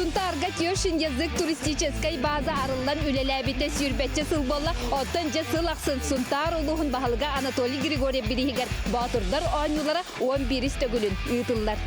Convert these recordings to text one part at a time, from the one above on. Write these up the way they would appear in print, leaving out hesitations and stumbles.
Сунтаарга Тещин язык туристическай база арыллан үлэлээбитэ сүүрбэччэ сыл буолла. Оттон дьэ сыл ахсын Сунтаар улууһун баһылыга Анатолий Григорьев бирииһигэр Боотурдар оонньуулара 11 төгүлүн ыытыллар.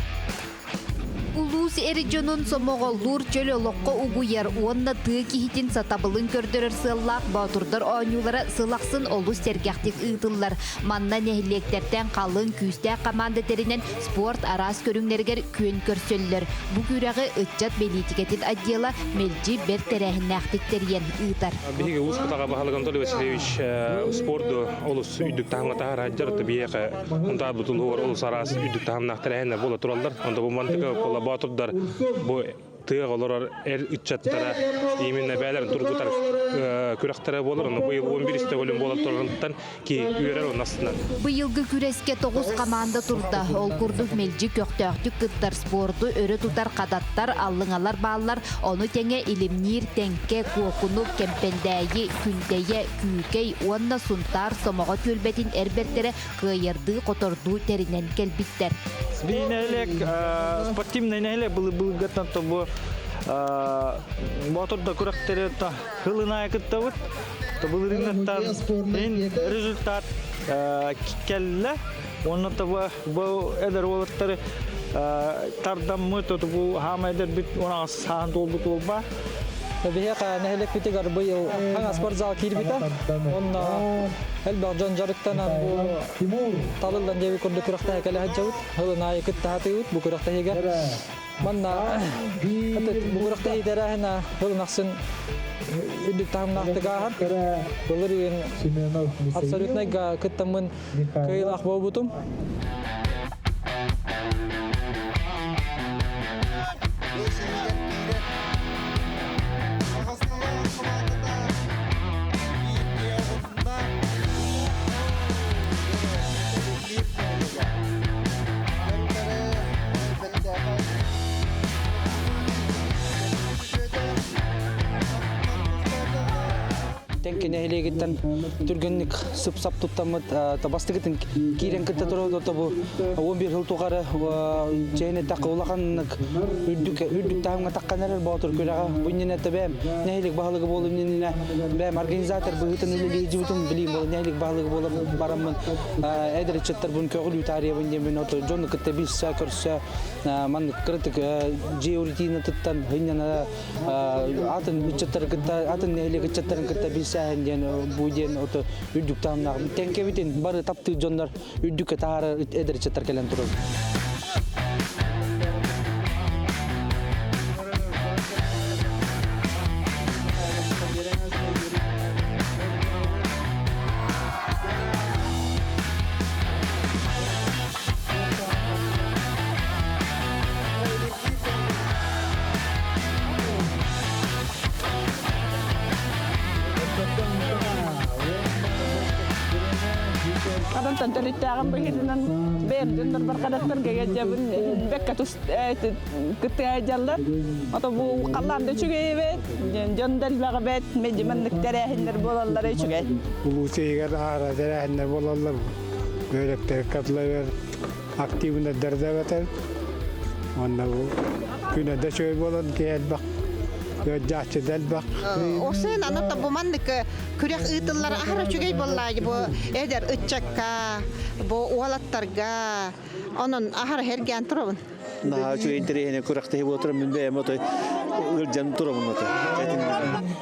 Улуус эр дьонун сомоҕолуур, чөл олоххо угуйар уонна тыа киһитин сатабылын көрдөрөр сыаллаах Боотурдар оонньуулара сыл ахсын олус сэргэхтик ыытыллар. Манна нэһилиэктэртэн халыҥ, күүстээх хамаанда тэринэн спорт араас көрүҥнэригэр күөн көрсөллөр. Бу күрэҕи ыччат бэлиитикэтин отдела мэлдьи бэрт тэрээһиннээхтик тэрийэн ыытар. Биһиги Уус Кутаҕа баһылык Анатолий Васильевич спорду олус үрдүк таһымҥа таһаарар биһиэхэ Унтаарбыт улууһугар олус араас үрдүк таһымнаах тэрээһиннэр буола тураллар. Онто бу мантыка Боотурдар бу тыаҕа олорор эр ыччаттара именно бээлэрин тургутар күрэхтэрэ буолар. Онно быйыл 11 төгүлүн буолан турарыттан ки үөрэр уонна астынар. Быйылгы күрэскэ тоҕус хамаанда турда. Ол курдук мэлдьи көхтөөхтүк кыттар спорду өрө тутар хадаттар, аллыҥалар бааллар. Ону тэҥэ Илимниир, Тэҥкэ, Куокуну, Кэмпэндээйи, Күндэйэ, Күүкэй уонна Сунтаар Сомоҕо түөлбэтин эр бэртэрэ кыайардыы-хотордуу тэринэн кэлбиттэр. Биир нэһилиэк спортивный нэһилиэк былыргыттан то бу Боотурда күрэхтэри хылын кыттабыт. Былырыыннаттан результат кэллэ. Онно бу эдэр уолаттары тардаммыт, бу хаама эдэрбит унаҕас саан туолбут уолба. Биһиэхэ нэһилиэкпитигэр быйыл хаҥас спортзал киирбитэ. Онно элбэх дьон дьарыктанан бу талыллан диэби курдук күрэхтэһэ кэлэ сылдьабыт. Сылын аайы кыттаһатыыбыт бу күрэхтэһиигэ. Манна бу күрэхтэһии тэрээһинэ сылын ахсын үрдүк таһымнаахтык ааһар. Былырыын абсолютнайга кыттаммын кыайыылаах буолбутум. Тэҥкэ нэһилиэгиттэн түргэнник сып-сап туттаммыт бастыгытын киирэн кытта турар бу 11 жыл тухары чэйин эттэххэ улаханнык үрдүк үрдүк таһымҥа таххан эрэр боотур күрэҕэ бу иннинэ бэйэм нэһилиэк баһылыга буолум иннинэ бэйэм организатор быһыытын үлэлиир билиим буолан нэһилиэк баһылыга буолан бараммын эдэр ыччаттарбын көҕүлүү таарыйабын диэммин ото дьону кытта билсэ көрсө маннык кыратык дьиэ рутинатыттан ынньана атын ыччаттары кытта атын нэһилиэк ыччаттарын кытта билсээһин диэн бу диэн ото үрдүк таһымнаах тэҥкэбитин бары таптыыр дьоннор үрдүккэ таһаарар эдэр ыччаттар кэлэн турар. Адамтан төрүттээҕим быһыытынан бэйэм дьоннорбор хадаттарга дьабын бэккэ тус кыттыайдьаллар. Ото бу халлаан да үчүгэй эбит, дьон да элбэх эбит, мэлдьи маннык тэрээһиннэр буолаллара үчүгэй. Улуус иһигэр аара тэрээһиннэр буолаллар. Бөөлөктөр катылар активнайдар да эбэтэр. Уонна бу күнэ да үчүгэй буолан киһи элбэх ыалдьааччы да элбэх. Осын аны бу маннык күрэх ыытыллара аһара үчүгэй буоллаайы бу эдэр ыччакка, бу уолаттарга онон аһара эргээн турабын. Наһаа үчүгэй интэриэһинэй күрэхтэһии буола турар. Мин бэйэм отой ыалдьан турабын отой.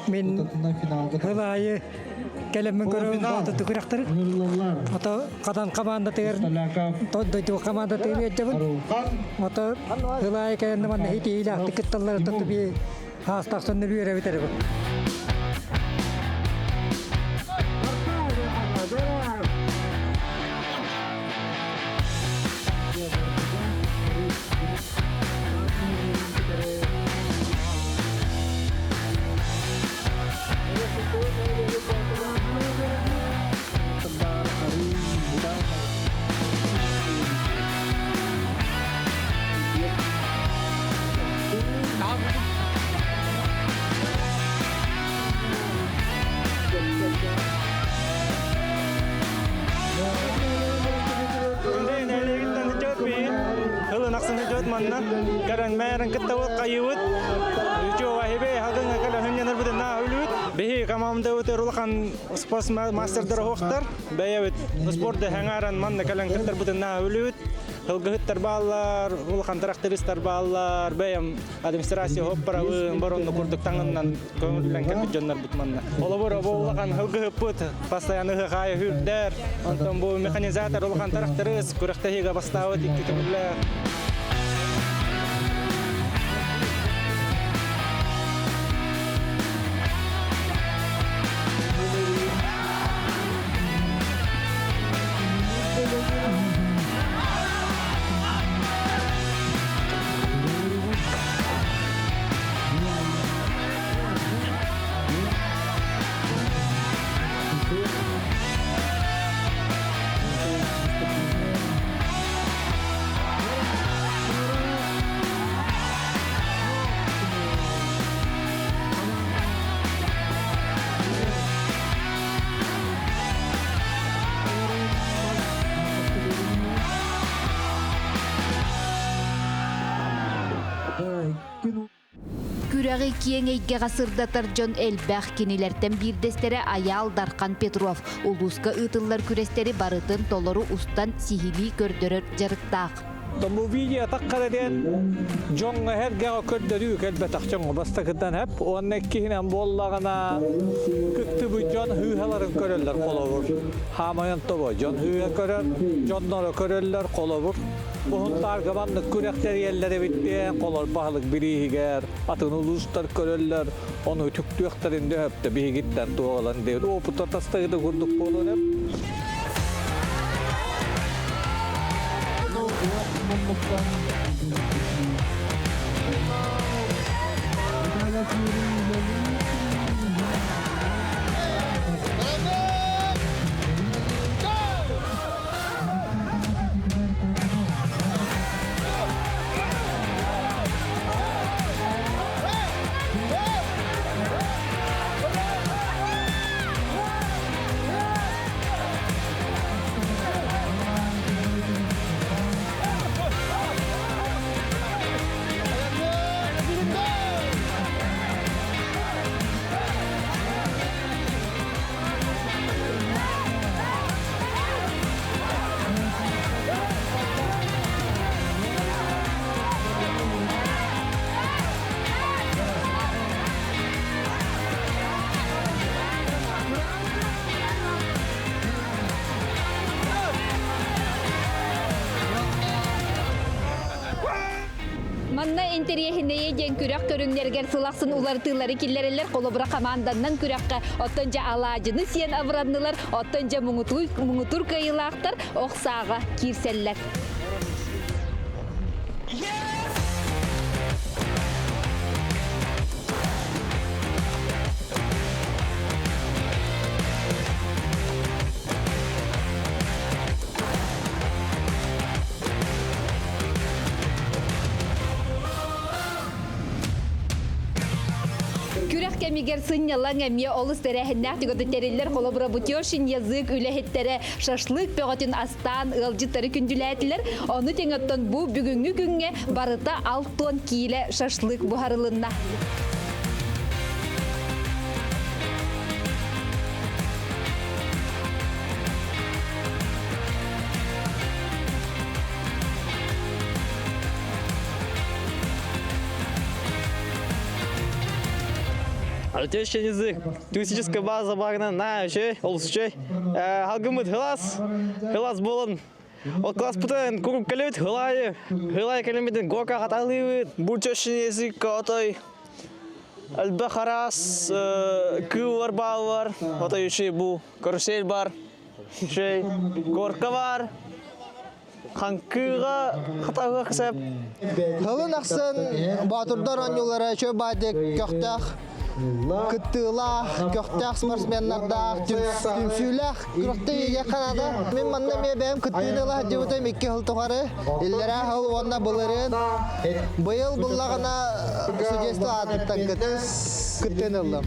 Мин сыл аайы кэлэммин көрөбүн боотуту күрэхтэри. Ото Хадан командатыгар дойду командатыгар ыалдьабын. Ото сыл аайы кэлэннэ манна хитиилээхтик кытталлар би хаастахсан үөрэбит эрэ. Кэлэн мээрин кыттабыт хайыбыт. Үчү хибе хагын кэлэн хүннэнэр бутун на үлүт. Биһи командабыт улахан спорт мастердар оһохтар. Бэйэбит спорт хаңаран манна кэлэн кыттар бутун на үлүт. Хылгыһыттар бааллар, улахан трактористар бааллар, бэйэм администрация хоппарабын, боронну курдук таңыннан көңүллэн кэлбит дьоннор бут манна. Олобор бу улахан хылгыһыппыт, постоянно хыхаайы хүрдэр, онтон бу механизатор улахан тракторист, күрэхтэһиигэ бастаабыт икки төгүллээх. Күрэҕи киэҥ эйгэҕэ сырдатар дьон элбэх, кинилэртэн биирдэстэрэ Айаал Дархан Петров улууска ыытыллар күрэстэри барытын толору устан сиһилии көрдөрөр дьарыктаах. Бу видео таххара диэн дьоҥҥо эргэҕэ көрдөрүү кэлбэтэх дьоҥҥо бастакытынан эп уонна иккиһинэн буоллаҕына кыттыбыт дьон хыыһаларын көрөллөр холобур хаамайан тобо дьон хыыһа көрөр дьонноро көрөллөр холобур Уһунтаарга маннык күрэх тэрийэллэр эбит диэн холор баһылык бирииһигэр атын улуустар көрөллөр ону үтүктүөхтэрин дөһөптө биһигиттэн туоҕалан диэн опыта тастагыта курдук буолуон эп. Манна интэриэһинэйэ диэн күрэх көрүҥнэригэр сыл ахсын уларытыылары киллэрэллэр. Холобура хамаанданнан күрэххэ оттон дьэ алаадьыны сиэн абыраннылар, оттон дьэ муҥутуур кыайыылаахтар ох сааҕа киирсэллэр. Күрэх кэмигэр сынньалаҥ эмиэ олус тэрээһиннээх түгэтэ тэриллэр. Холобура, Бутешин язык үлэһиттэрэ шашлык бөҕөтүн астаан ыалдьыттары күндүлээтилэр. Ону тэҥэ оттон бу бүгүҥҥү күҥҥэ барыта 60 киилэ шашлык буһарылынна. Артещин язык. Туристическая база багна на үчүй, олус үчүй. Халгымыт хылас, хылас болон. Ол класс путан курук кэлэбит хылайы, хылай кэлэмитин гока хаталыыбыт. Бу тещин язык отой элбэх араас кыыллар бааллар. Отой үчүй бу карусель бар. Үчүй горка бар. Хаҥкыыга хатаҕа кысап. Хылын ахсын Боотурдар оонньуулара үчүгэй баайдык көхтөөх кыттыылаах, көхтөөх спортсменнардаах, түмсүүлээх күрэхтэһиигэ ханаада. Мин манна эмиэ бэйэм кыттыыны ыла сылдьыбытым икки сыл тухары. Иллэрээ сыл уонна былырыын. Быйыл буллаҕына судейство аатыттан кыт. Кыттыыны ыллым.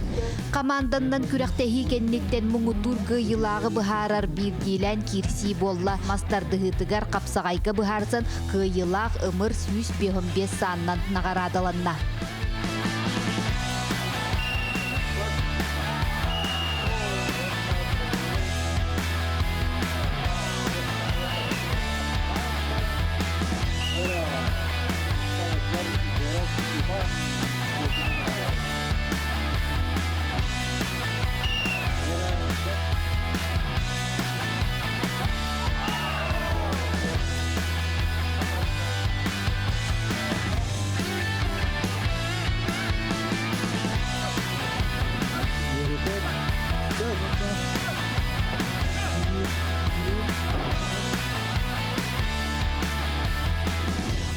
Команданнан күрэхтэһии кэнниттэн муҥутуур кыайыылааҕы быһаарар биирдиилээн киирсии буолла. Мас тардыһыытыгар хапсаҕайга быһаарсан кыайыылаах ымыр 155 сааннан наҕараадаланна.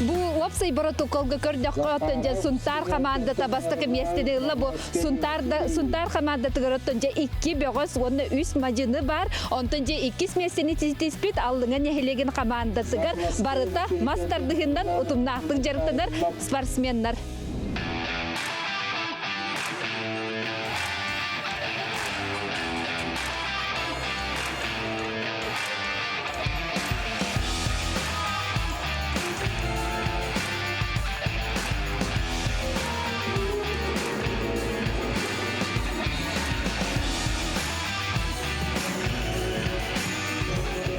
Бу уопсай боротоколга көрдөххө оттон дьэ Сунтаар хамаандата бастакы миэстэни ылла. Бу Сунтаар да Сунтаар хамаандатыгар оттон дьэ икки бөҕөс уонна үс мадьыны бар. Онтон дьэ иккис миэстэни тиспит Аллыҥа нэһилиэгин хамаандатыгар барыта мас тардыһынан утумнаахтык дьарыктанар спортсменнар.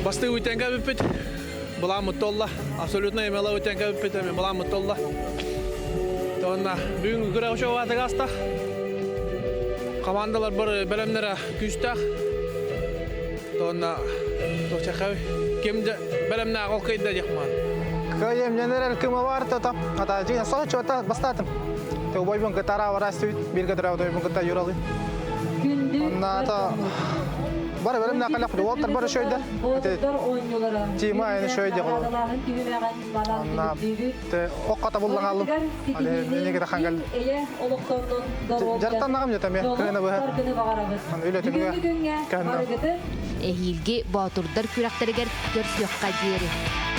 Бастыы үтэнгэ бүппүт. Былааммыт толла. Абсолютно эмела үтэнгэ бүппүт эми былааммыт толла. Тонна бүгүн күрэх учуобатыга астах. Командалар бар бэлэмнэрэ күүстээх. Тонна тохчахай ким да бэлэмнээх ол кыйда диэхман. Кыайым ненерел кыма бар тата. Ата жина соһо чуота бастатым. Те убайбын кытара барастыбыт, бирге дөрәү кытта юралы. Онна та бар бэлэмнээх кэлэх уолтар бар шөйдер. Тима эни шөйде гол. Онна те окка буллан алым. Але неге да хангал. Жартан нагам жетеме, кыына быһа. Аны үлэ түмүгэ. Эһиилги боотурдар күрэхтэригэр көрсүөххэ диэри.